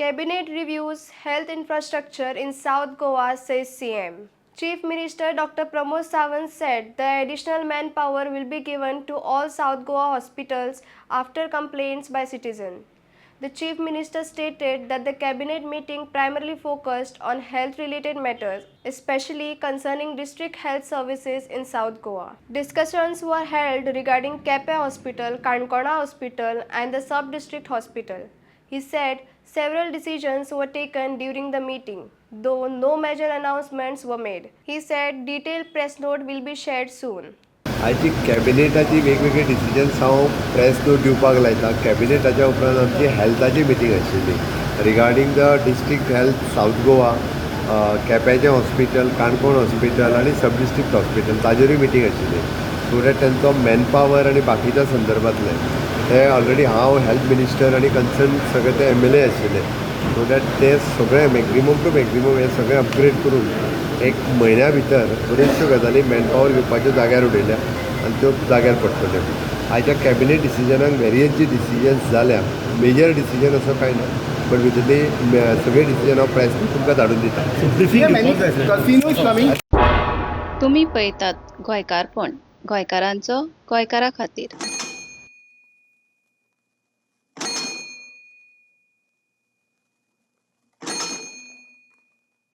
Cabinet reviews health infrastructure in South Goa, says CM. Chief Minister Dr. Pramod Sawant said the additional manpower will be given to all South Goa hospitals after complaints by citizens. The Chief Minister stated that the cabinet meeting primarily focused on health related matters, especially concerning district health services in South Goa. Discussions were held regarding Quepem Hospital, Kankona Hospital, and the sub district hospital. He said several decisions were taken during the meeting, though no major announcements were made. He said detailed press note will be shared soon. आयची कॅबिनेटाची वेगवेगळे decisions हांव press note दिवपाक लायता. कॅबिनेटाच्या उपरांत आमची हेल्थाची meeting आशिल्ली regarding the district health, South Goa, केप्याचें hospital, Canacona hospital आनी सब district hospital, ताजेरूय meeting आशिल्ली, सो that तेंचो मॅनपावर आनी बाकीच्या संदर्भातले ते ऑलरेडी हांव हेल्थ मिनिस्टर आनी कन्सर्न सगळे ते एमएलए आशिल्ले, सो that ते सगळे मॅक्झिमम टू मॅक्झिमम हे सगळे अपग्रेड करून एक म्हयन्या भितर बऱ्योचश्यो गजाली मॅनपावर घेवपाच्यो जाग्यार उडयल्या आनी त्यो जाग्यार पडटल्यो. आयच्या कॅबिनेट डिसिजनाक वेरियस जी डिसिजन्स जाल्या, मेजर डिसिजन असो कांय ना, बट भितरली सगळे डिसिजन हांव प्रेस तुमकां धाडून दिता. See, many casinos coming. तुमी पळयतात गोंयकारपण, गोंयकारांचो गोंयकारा खातीर.